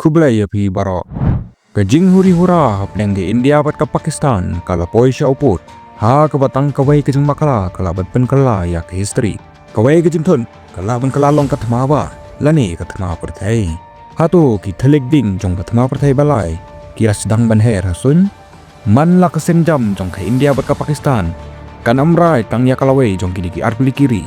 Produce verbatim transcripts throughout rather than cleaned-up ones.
Khublei ïa phi baroh. Ka jinghuri hura hapdeng ka India bad ka Pakistan ka la poi sha u pud ha kaba tang kawei ka jingbakla ka lah ban pynkylla ïa ka history. Kawei ka jingthut ka lah ban kylla long ka thma bah lane ka thma pyrthei. Hato ki thylliej ding jong ka thma pyrthei balei ki la sdang ban her ha suiñ? Man la ka sienjam jong ka India bad ka Pakistan kan ym rai tang ïa ka lawei jong kine ki artylli ki ri,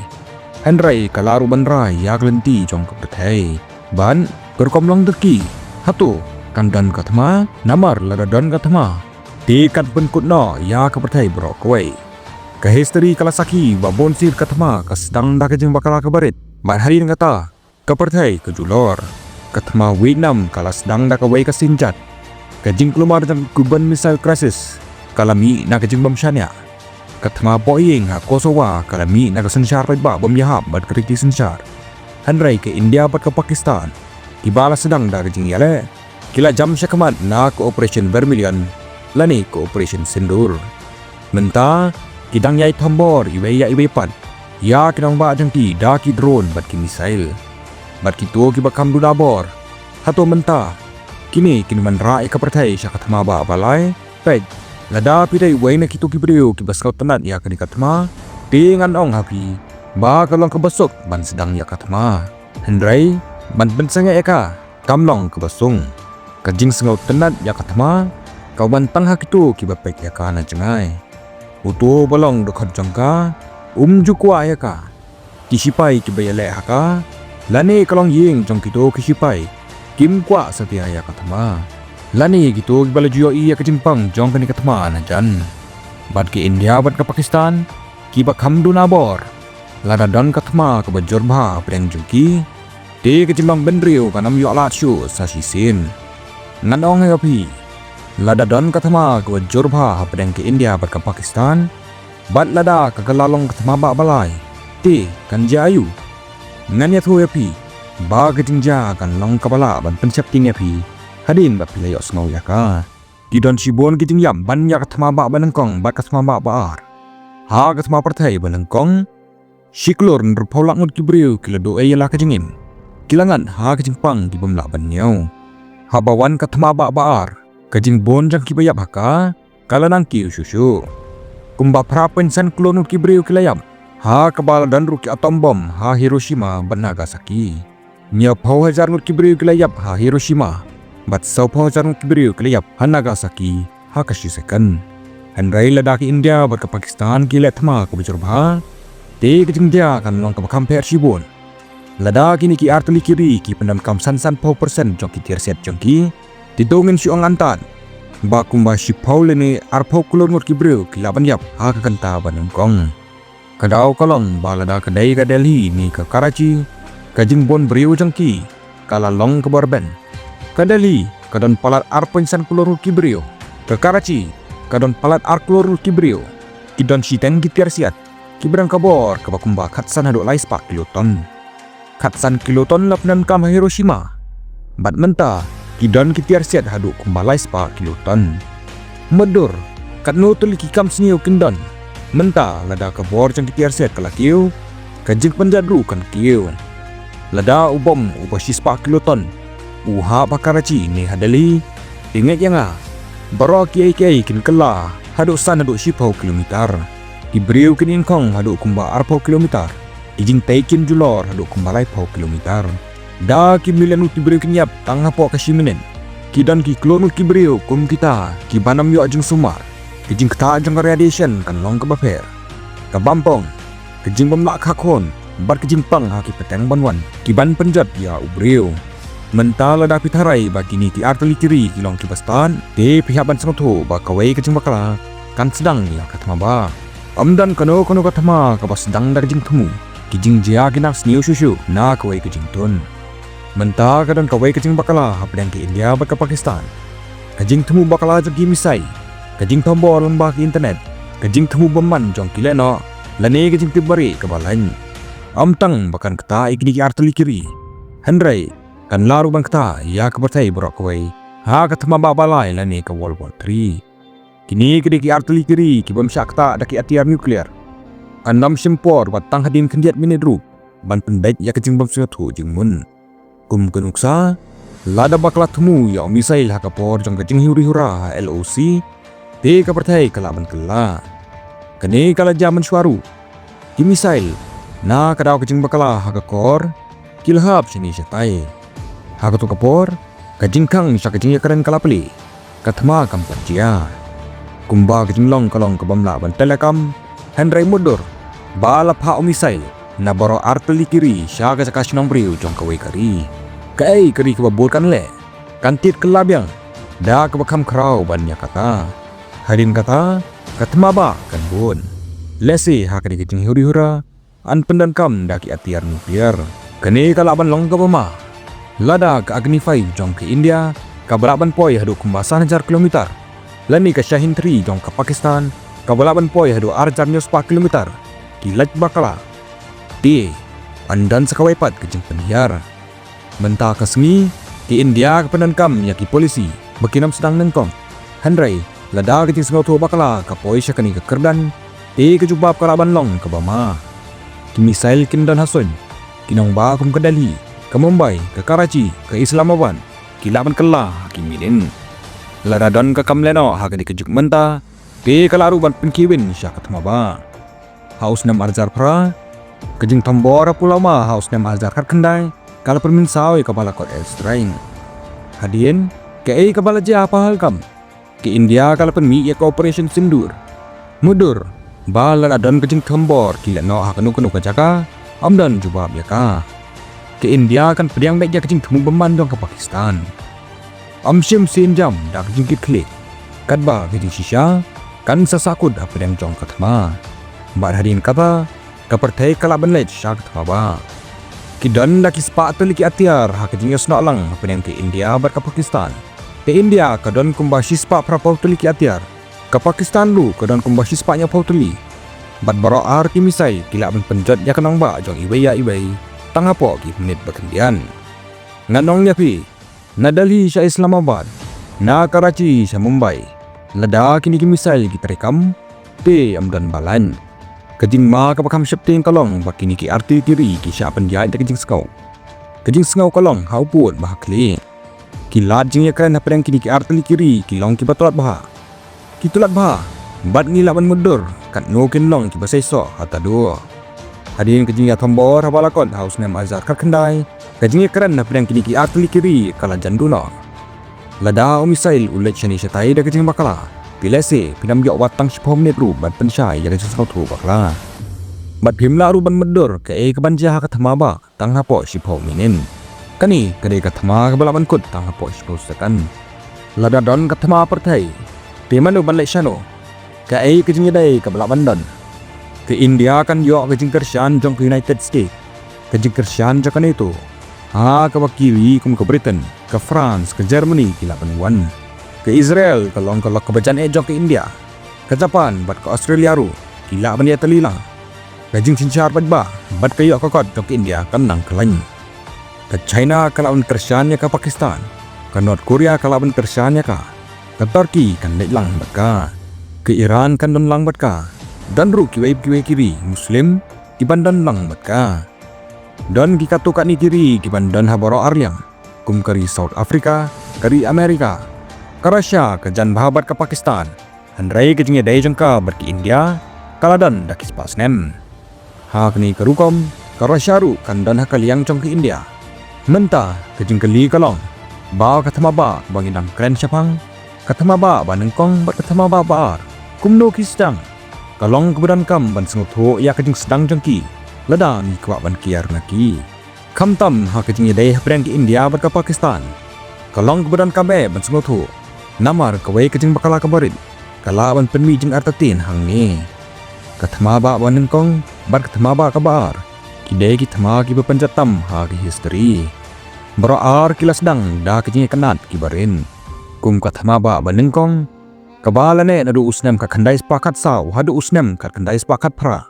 hynrei ka lah ruh ban rai ïa ka lynti jong ka pyrthei. Bad ka rukom long da ki, hato kan don ka thma? Namar lada don ka thma, te kan pynkut noh ïa ka pyrthei baroh kawei. Ka history ka la sakhi ba bunsien ka thma ka sdang da ka jingbakla kaba rit, bad hadien kata ka pyrthei ka julor. Ka thma Vietnam ka la sdang da kawei ka sienjat. Ka jingkulmar jong ka Cuban Missile Crisis ka la mih na ka jingbym shaniah. Ka thma pohïing ha Kosovo ka la mih na ka synshar paidbah bym ïahap bad ka riti synshar. Hynrei ka India bad ka Pakistan kiba la sdang da ka jingïaleh, ki la jam shakhmat na ka Operation Vermilion lane ka Operation Sindoor. Mynta ki dang ïai thombor iwei ïa iwei pat ïa ki nongbah jong ki da ki drone bad ki missile. Bad kito kiba kham duna bor, hato mynta kine kin wanrah ïa ka pyrthei sha ka thma bah balei? Peit, lada phi dei uwei na kito ki briew kiba sngewtynnat ïa kane ka thma, te ngan ong ha phi ba ka long kaba suk ban sdang ïa ka thma. Hynrei ban pynsangeh ïa ka kam long kaba suk. Ka jingsngewtynnat ïa ka thma ka wan tang ha kito kiba peit ïa ka na jngai. Uto ba long dkhot jong ka um ju kwah ïa ka. Ki shipai kiba ïaleh ha ka lane ka longïing jong kito ki shipai kim kwah satia ïa ka thma, lane kito kiba la ju ïohi ïa ka jingpang jong kane ka thma na jan. Bad ka India bad ka Pakistan kiba kham duna bor, lada don ka thma kaba jur bha hapdeng jong ki, te ka jinglong bynriew kan ym ïoh lad shuh sa shisien. Ngan ong ïa phi, lada don ka thma kaba jur bha hapdeng ka India bad ka Pakistan, bad lada ka kylla long ka thma bah balei, te kan jia aïu? Ngan ïathuh ïa phi ba ka jingjia kan long kaba lah ban pynsheptieng ïa phi hadien ba phi la ïohsngew ïa ka. Ki don shibun ki jingïap ban ïa ka thma bah banyngkong bad ka thma bah ba-ar. Ha ka thma pyrthei banyngkong, shi klur hynriewphew lak ngut ki briew ki la duh ei ïa la ka jingim. Ki la ngat ha ka jingpang ki bym lah ban ñiew. Haba wan ka thma bah ba-ar, ka jingbun jong kiba ïap ha ka ka la nang kiew shuh shuh. Kumba phra point san klur ngut ki briew ki la ïap ha kaba la don ruh ki atom bom ha Hiroshima bad Nagasaki. Hynñiewphew hajar ngut ki briew ki la ïap ha Hiroshima bad sawphew hajar ngut ki briew ki la ïap ha Nagasaki ha ka shi second. Hynrei lada ka India bad ka Pakistan ki leh thma kaba jur bha, te ka jingjia kan long kaba kham pher shibun. Lada kine ki artylli ki ri ki pyndonkam san sanphew percent jong ki tiar siat jong ki, te to ngin shu ong antad ba kumba shiphew lane arphew klur ngut ki briew ki lah ban ïap ha ka kynta banyngkong. Ka daw ka long ba lada ka dei ka Delhi ne ka Karachi, ka jingbun briew jong ki ka la long kaba rben. Ka Delhi ka don palat ar point san klur ngut ki briew. Ka Karachi ka don palat ar klur ngut ki briew. Ki don shiteng ki tiar siat kiba don ka bor kaba kumba khatsan haduh lai spah kiloton. Khatsan kiloton la pyndonkam ha Hiroshima, bad mynta ki don ki tiar siat haduh kumba lai spah kiloton. Mutdur, katno tylli ki kam sniew kin don. Mynta lada ka bor jong ki tiar siat ka la kiew, ka jingpynjot ruh kan kiew. Lada u bom uba shi spah kiloton u hap ha Karachi ne ha Delhi, te ngeit ïa nga, baroh kiei kiei kin kylla haduh san haduh shiphew kilometer. Ki briew kin ïengkhong haduh kumba arphew kilometer. Ki jingtei kin julor haduh kumba laiphew kilometer. Da ki million ngut ki briew kin ïap tang hapoh ka shi minit. Ki don ki klur ngut ki briew kum kita kiban ym ïoh jingsumar. Ka jingktah jong ka radiation kan long kaba pher. Ka bampong, ka jingbymlah khakhun bad ka jingpang ha ki pateng ban wan kiban pynjot ïa u briew. Mynta lada phi tharai ba kine ki artylli ki ri ki long kiba stad, te phi hap ban sngewthuh ba kawei ka jingbakla kan sdang ïa ka thma bah. Ym don kano kano ka thma kaba sdang da ka jingthmu. Ki jingjia ki nang sniew shuh shuh na kawei ka jingtun. Mynta ka don kawei ka jingbakla hapdeng ka India bad ka Pakistan. Ka jingthmu bakla jong ki misai, ka jingthombor lyngba ka internet, ka jingthmu bymman jong ki lehnoh, lane ka jingtip bari kaba lain. Ym tang ba kan ktah ïa kine ki artylli ki ri, hynrei kan lah ruh ban ktah ïa ka pyrthei baroh kawei ha ka thma bah balai lane ka World War Three. Kine ki dei ki artylli ki ri ki bym shah ktah da ki atiar nuclear. Kan ym shim por wat tang hadien khyndiat minit ruh ban pynbeit ïa ka jingbym sngewthuh jingmut. Kum ka nuksa, Lada bakla thmu ïa u missile ha ka por jong ka jinghiuri hura ha L O C, te ka pyrthei ka lah ban kylla. Kane ka la jia mynshuwa ruh. Ki missile na ka daw ka jingbakla ha ka kor ki la hap shane shatai. Ha kato ka por ka jingkhang sha ka jingïakren ka la plie. Ka thma kam pat jia. Kumba ka jinglong ka long ka bym lah ban tell ïa kam, hynrei mutdur ba la phah u missile na baroh artylli ki ri sha ka jaka shnong briew jong kawei ka ri. Kaei ka ri kaba bud kan leh? Kan tied kylla biang da kaba kham khraw ban ïa kata. Hadien kata ka thma ba kan bun. Lehse ha kane ka jinghiuri hura yn pyndonkam da ki atiar nuclear. Kane ka lah ban long kaba ma lada ka Agni five jong ka India kaba lah ban poi haduh kumba san hajar kilometer, lane ka Shahin three jong ka Pakistan kaba lah ban poi haduh ar hajar hynñiew spah kilometer, ki lait bakla. Te yn don sa kawei pat ka jingpynhiar. Mynta ka sngi ka India ka pyndonkam ïa ki polisi ba kin ym sdang nyngkong. Hynrei lada ka jingsngewthuh bakla ka poi sha kane ka kyrdan, te ka jubab ka lah ban long kaba ma. Ki missile kin don ha suiñ. Ki nongbah kum ka Delhi, ka Mumbai, ka Karachi, ka Islamabad, ki lah ban kylla ha ki minit. Lada don ka kam lehnoh ha kane ka juk mynta, te ka lah ruh ban pynkhie win sha ka thma ba. Ha u snem ar hajar phra, ka jingthombor ha Pulwama ha u snem ar hajar khatkhyndai ka la pynmynsaw ïa kaba la kot airstrike. Hadien kaei kaba la jia ha Pahalgam, ka India ka la pynmih ïa ka Operation Sindoor. Mutdur ba lada don ka jingthombor ki lehnoh ha kano kano ka jaka, ym don jubab ïa ka. Ka India kan pdiang beit ïa ka jingthmu bymman jong ka Pakistan. Ym shym sien jam da ka jingkitkhlieh, katba ka jingshisha kan sa sahkut hapdeng jong ka thma. Bad hadien kata ka pyrthei ka lah ban leit sha ka thma ba. Ki don da ki spah tylli ki atiar ha ka jingïasnoh lang hapdeng ka India bad ka Pakistan. Ka India ka don kumba shispah phraphew tylli ki atiar. Ka Pakistan ruh ka don kumba shispah hynñiewphew tylli. Bad baroh ar ki missile ki lah ban pynjot ïa ka nongbah jong iwei ïa iwei tang hapoh ki minit ba khyndiat. Ngan ong ïa phi, na Delhi sha Islamabad, na Karachi sha Mumbai, lada kine ki missile ki treikam, te ym don ba lait. Ka jingma kaba kham sheptieng ka long ba kine ki artylli ki ri ki shah pynïaid da ka jingsngew. Ka jingsngew ka long ha u pud bad ha khlieh. Ki lad jingïakren hapdeng kine ki artylli ki ri ki long kiba tlot bha. Ki tlot bha bad ngi lah ban mutdur katno kin long kiba seisoh ha taduh. Hadien ka jingïathombor haba la kot ha u snem ar hajar khatkhyndai, ka jingïakren hapdeng kine ki artylli ki ri ka la jan duh noh. Lada u missile u leit shane shatai da ka jingbakla, phi lehse phin ym ïoh wat tang shiphew minit ruh ban pynshai ïa ka jingsngewthuh bakla. Bad phim lah ruh ban mutdur kaei kaban jia ha ka thma ba tang hapoh shiphew minit. Kane ka dei ka thma kaba lah ban kut tang hapoh shiphew second. Lada don ka thma pyrthei, te mano ban leit shano? Kaei ka jingïadei kaba lah ban don? Ka India kan ïoh ka jingkyrshan jong ka United States, ka jingkyrshan jong ka NATO, ha kaba ki ri kum ka Britain, ka France, ka Germany ki lah ban wan. Ka Israel ka long ka lok kaba jan eh jong ka India. Ka Japan bad ka Australia ruh ki lah ban ïatylli lang. Ka jingsynshar paidbah bad ka ïoh ka kot jong ka India kan nang khlaiñ. Ka China ka lah ban kyrshan ïa ka Pakistan. Ka North Korea ka lah ban kyrshan ïa ka. Ka Turkey kan leit lang bad ka. Ka Iran kan don lang bad ka. Don ruh kiwei kiwei ki ri Muslim kiban don lang bad ka. Don ki katto katne ki ri kiban don ha baroh arliang, kum ka ri South Africa, ka ri America. Ka Russia ka jan bha bad ka Pakistan. Hynrei ka jingïadei jong ka bad ka India ka la don da ki spah snem. Ha kane ka rukom, ka Russia ruh kan don ha ka liang jong ka India. Mynta ka jingkylli ka long ba ka thma ba ba ngi dang kren shaphang, ka thma ba ba nyngkong bad ka thma ba ba ar, kumno ki sdang? Ka long kaba donkam ban sngewthuh ïa ka jingsdang jong ki lada ngi kwah ban kiar na ki. Khamtam ha ka jingïadei hapdeng ka India bad ka Pakistan, ka long kaba donkam eh ban sngewthuh. Namar kawei ka jingbakla kaba rit ka lah ban pynmih jingartatien hangne. Ka thma ba ba nyngkong bad ka thma ba ka ba ar ki dei ki thma kiba pynjot tam ha ka history. Baroh ar ki la sdang da ka jingïakynad kiba rit. Kum ka thma ba ba nyngkong, kaba la neh naduh u snem khatkhyndai spah khatsaw haduh u snem khatkhyndai spah khatphra.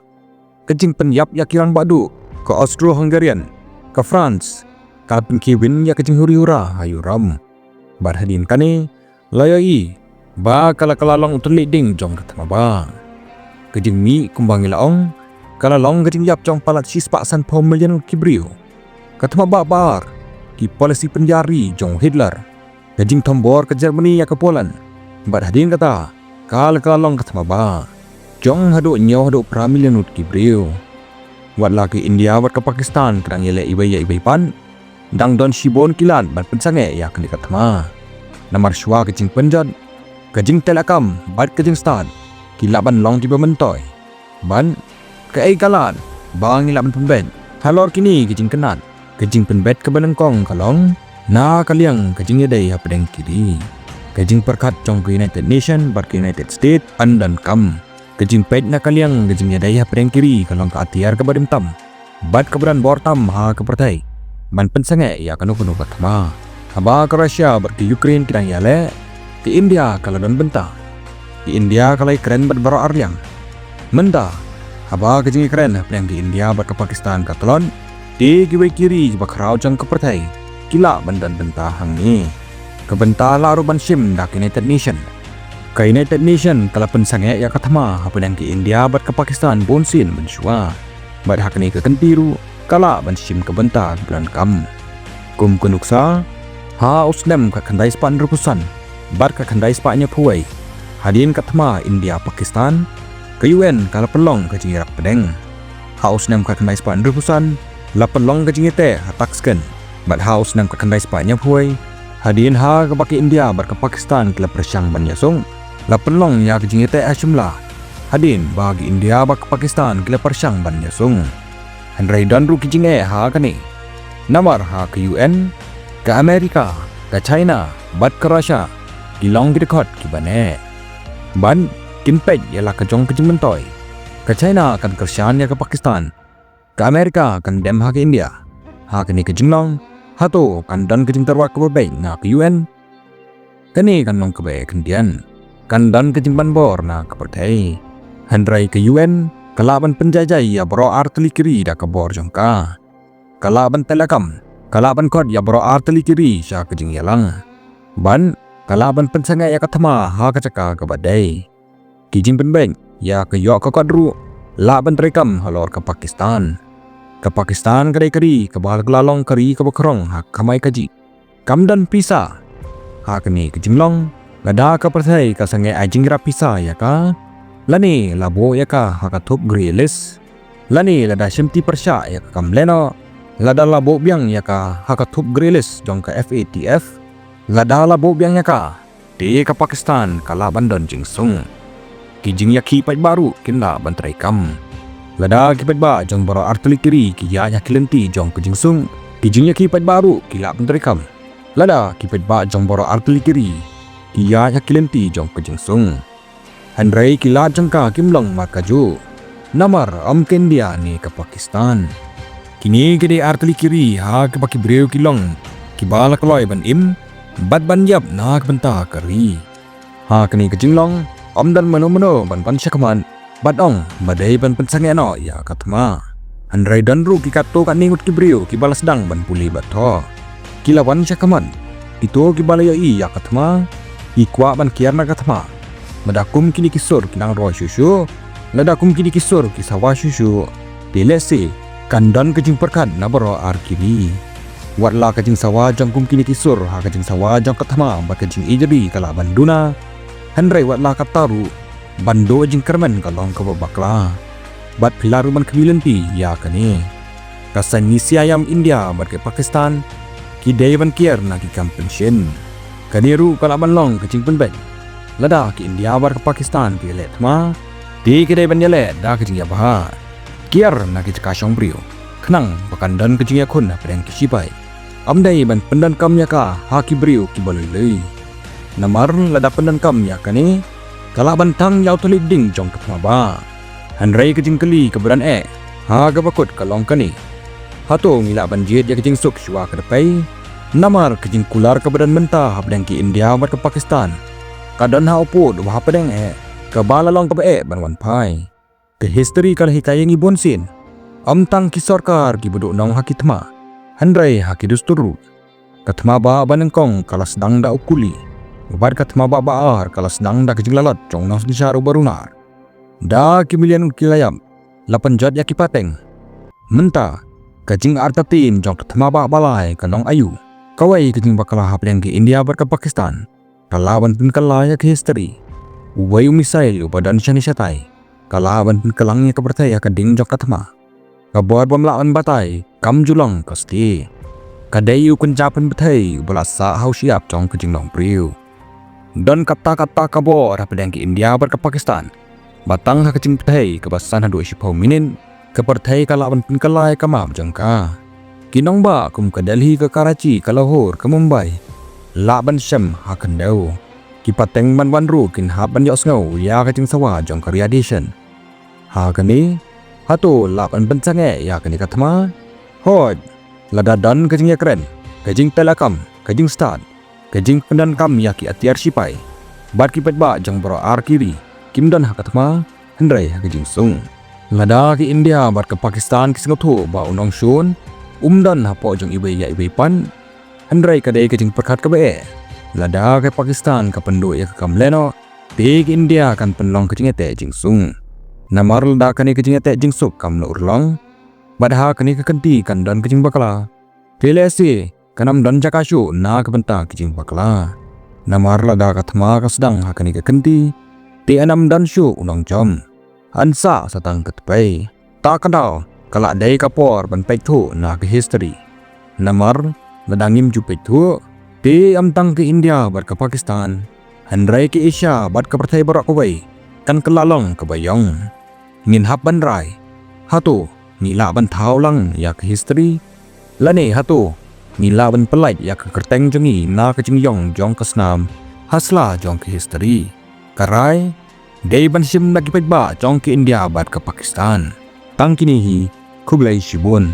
Ka jingpynïap ïa ki rangbah duh ka Austro-Hungarian, ka France, ka la pynkhie win ïa ka jinghuri hura ha Europe. Bad hadien kane la ïohi ba ka la, ka la long u tylli ding jong ka thma ba. Ka jingmih kumba ngi la ong, ka la long ka jingïap jong palat shispah sanphew million ki briew. Ka thma ba ba ar ki policy pynjari jong Hitler, ka jingthombor ka Germany ïa ka Poland, bad hadien kata ka la ka long ka thma ba jong haduh hynñiew haduh phra million ngut ki briew. Wat la ka India bad ka Pakistan ka dang ïaleh iwei ïa iwei pat, dang don shibun ki lad ban pynsangeh ïa kane ka thma. Namar shuwa ka jingpynjot, ka jingteh lakam bad ka jingstad ki lah ban long kiba myntoi. Bad kaei ka lad ba ngi lah ban pynbeit halor kine ki jingkynad? Ka jingpynbeit kaba nyngkong ka long na ka liang ka jingïadei hapdeng ki ri. Ka jingpyrkhat jong ka United Nation bad ka United States kan donkam. Ka jingpeit na ka liang ka jingïadei hapdeng ki ri ka long ka atiar kaba rim tam bad kaba don bor tam ha ka pyrthei ban pynsangeh ïa kano kano ka thma. Haba ka Russia bad ka Ukraine ki dang ïaleh, ka India ka la don bynta. Ka India ka la ïakren bad baroh arliang. Mynta haba ka jingïakren hapdeng ka India bad ka Pakistan ka tlot, te kiwei ki ri kiba khraw jong ka pyrthei ki lah ban don bynta hangne. Ka bynta lah ruh ban shim da ka United Nation. Ka United Nation ka la pynsangeh ïa ka thma hapdeng ka India bad ka Pakistan bunsien mynshuwa. Bad ha kane ka kynti ruh ka lah ban shim ka bynta kaba donkam. Kum ka nuksa, ha u snem khatkhyndai spah hynriewphew san bad khatkhyndai spah hynñiewphew wei, hadien ka thma India Pakistan, ka U N ka la pynlong ka jingïarap pdeng. Ha u snem khatkhyndai spah hynriewphew san la pynlong ka jingïateh ha Tashkent, bad ha u snem khatkhyndai spah hynñiewphew wei, hadien ha kaba ka India bad ka Pakistan ki la pyrshang ban ïasuk, la pynlong ïa ka jingïateh ha Shimla, hadien ba ka India bad ka Pakistan ki la pyrshang ban ïasuk. Hynrei don ruh ki jingeh ha kane. Namar ha ka U N, ka America, ka China bad ka Russia ki long ki dkhot kiba neh. Bad kin peit ïa la ka jong ka jingmyntoi. Ka China kan kyrshan ïa ka Pakistan. Ka America kan dem ha ka India. Ha kane ka jinglong, hato kan don ka jingtyrwa kaba beit na ka U N? Kane kan long kaba eh khyndiat. Kan don ka jingbanbor na ka pyrthei. Hynrei ka U N ka lah ban pynjaijai ïa baroh artylli ki ri da ka bor jong ka. Ka lah ban teh lakam, ka lah ban khot ïa baroh artylli ki ri sha ka jingïalang. Bad ka lah ban pynsangeh ïa ka thma ha ka jaka kaba dei. Ki jingpynbeit ïa ka ïoh ka kot ruh lah ban treikam halor ka Pakistan. Ka Pakistan ka dei ka ri kaba la long ka ri kaba khrong ha ka kamai kajih. Kam don pisa. Ha kane ka jinglong, lada ka pyrthei ka sangeh ai jingïarap pisa ïa ka, lane la buh ïa ka ha ka thup grey list, lane lada shimti pyrshah ïa ka kam lehnoh, lada la buh biang ïa ka ha ka thup grey list jong ka F A T F, lada la buh biang ïa ka, te ka Pakistan ka lah ban don jingsuk. Ki jingïakhih paidbah ruh kin lah ban treikam. Lada ki paidbah jong baroh artylli ki ri ki ïaid ha ki lynti jong ka jingsuk, ki jingïakhih paidbah ruh ki lah ban treikam. Lada ki paidbah jong baroh artylli ki ri ki ïaid ha ki lynti jong ka jingsuk. Hynrei ki lad jong ka kim long markajuh. Namar ym ka India ne ka Pakistan. Kine ki dei artylli ki ri ha kaba ki briew ki long kiba la kloi ban im bad ban ïap na ka bynta ka ri. Ha kane ka jinglong, ym don mano mano ban wan shakhmat bad ong ba dei ban pynsangeh noh ïa ka thma. Hynrei don ruh ki katto katne ngut ki briew kiba la sdang ban pule bad thoh. Ki la wan shakhmat. Kito kiba la ïohi ïa ka thma, ki kwah ban kiar na ka thma. Lada kum kine ki sur ki nang roi shuh shuh, lada kum kine ki sur ki sawa shuh shuh, te lehse kan don ka jingpyrkhat na baroh ar ki ri. Wat la ka jingsawa jong kum kine ki sur ha ka jingsawa jong ka thma bad ka jingïeit ri ka lah ban duna, hynrei wat la katta ruh, ban duh jingkyrmen ka long kaba bakla. Bad phi lah ruh ban khmih lynti ïa kane. Ka saiñ ngi sia ïam India bad ka Pakistan ki dei ban kiar na ki kam pynshin. Kane ruh ka lah ban long ka jingpynbeit. Lada ka India bad ka Pakistan ki ïaleh thma, te ki dei ban ïaleh da ka jingïabha. Kiar na ki jaka shong briew, khnang ba kan don ka jingïakhun hapdeng ki shipai. Ym dei ban pyndonkam ïa ka ha ki briew kiba lui lui. Namar lada pyndonkam ïa kane, ka lah ban thang ïa u thylliej ding jong ka thma ba. Hynrei ka jingkylli kaba don eh ha kaba kut ka long kane. Hato ngi lah ban jied ïa ka jingsuk shuwa ka da pei? Namar ka jingkular kaba don mynta hapdeng ka India bad ka Pakistan ka don ha u pud uba hapdeng eh, kaba la long kaba eh ban wan phai. Ka history ka la hikai ïa ngi bunsien. Ym tang ki sorkar kiba duh nong ha ki thma, hynrei ha ki dustur ruh. Ka thma ba ba nyngkong ka la sdang da u kuli, bad ka thma ba ba ar ka la sdang da ka jinglalot jong u nongsynshar uba runar. Da ki million ki la ïap, la pynjot ïa ki pateng. Mynta ka jingartatien jong ka thma ba ba lai ka long aïu? Kawei ka jingbakla hapdeng ka India bad ka Pakistan ka lah ban pynkylla ïa ka history. Uwei u missile uba don shane shatai ka lah ban pynkylla ïa ka pyrthei ha ka ding jong ka thma. Ka bor bym lah ban batai kam ju long ka sdie. Ka dei u kynja pynpyrthei uba la sah ha u shyiap jong ka jinglong briew. Don katta katta ka bor hapdeng ka India bad ka Pakistan ba tang ha ka jingpyrthei kaba san haduh shiphew minit ka pyrthei ka lah ban pynkylla ïa ka map jong ka. Ki nongbah kum ka Delhi, ka Karachi, ka Lahore, ka Mumbai lah ban shem ha khyndew. Ki pateng ban wan ruh kin hap ban ïohsngew ïa ka jingsawa jong ka radiation. Ha kane, hato lah ban pynsangeh ïa kane ka thma? Hooid, lada don ka jingïakren, ka jingtelakkam, ka jingstad, ka jingpyndonkam ïa ki atiar shipai bad ki paidbah jong baroh ar ki ri kim don ha ka thma, hynrei ha ka jingsuk. Lada ka India bad ka Pakistan ki sngewthuh ba u nongshun um don hapoh jong iwei ïa iwei pat, hynrei ka dei ka jingpyrkhat kaba eh. Lada ka Pakistan ka pynduh ïa ka kam lehnoh, te ka India kan pynlong ka jingïateh jingsuk. Namar lada kane ka jingïateh jingsuk kam la urlong, bad ha kane ka kynti kan don ka jingbakla, te lehse kan ym don jaka shuh na ka bynta ka jingbakla. Namar lada ka thma ka sdang ha kane ka kynti, te yn ym don shuh u nongjop. Yn sah sa tang ka tpei. Ta ka daw ka lah dei ka por ban peit thuh na ka history. Namar lada ngim ju peit thuh, te ym tang ka India bad ka Pakistan, hynrei ka Asia bad ka pyrthei baroh kawei kan kylla long kaba ïong. Ngin hap ban rai, hato ngi lah ban thaw lang ïa ka history, lane hato ngi lah ban pyllait ïa ka kyrteng jong ngi na ka jingïong jong ka snam ha sla jong ka history? Ka rai dei ban shim na ki paidbah jong ka India bad ka Pakistan. Tang kine hi, khublei shibun.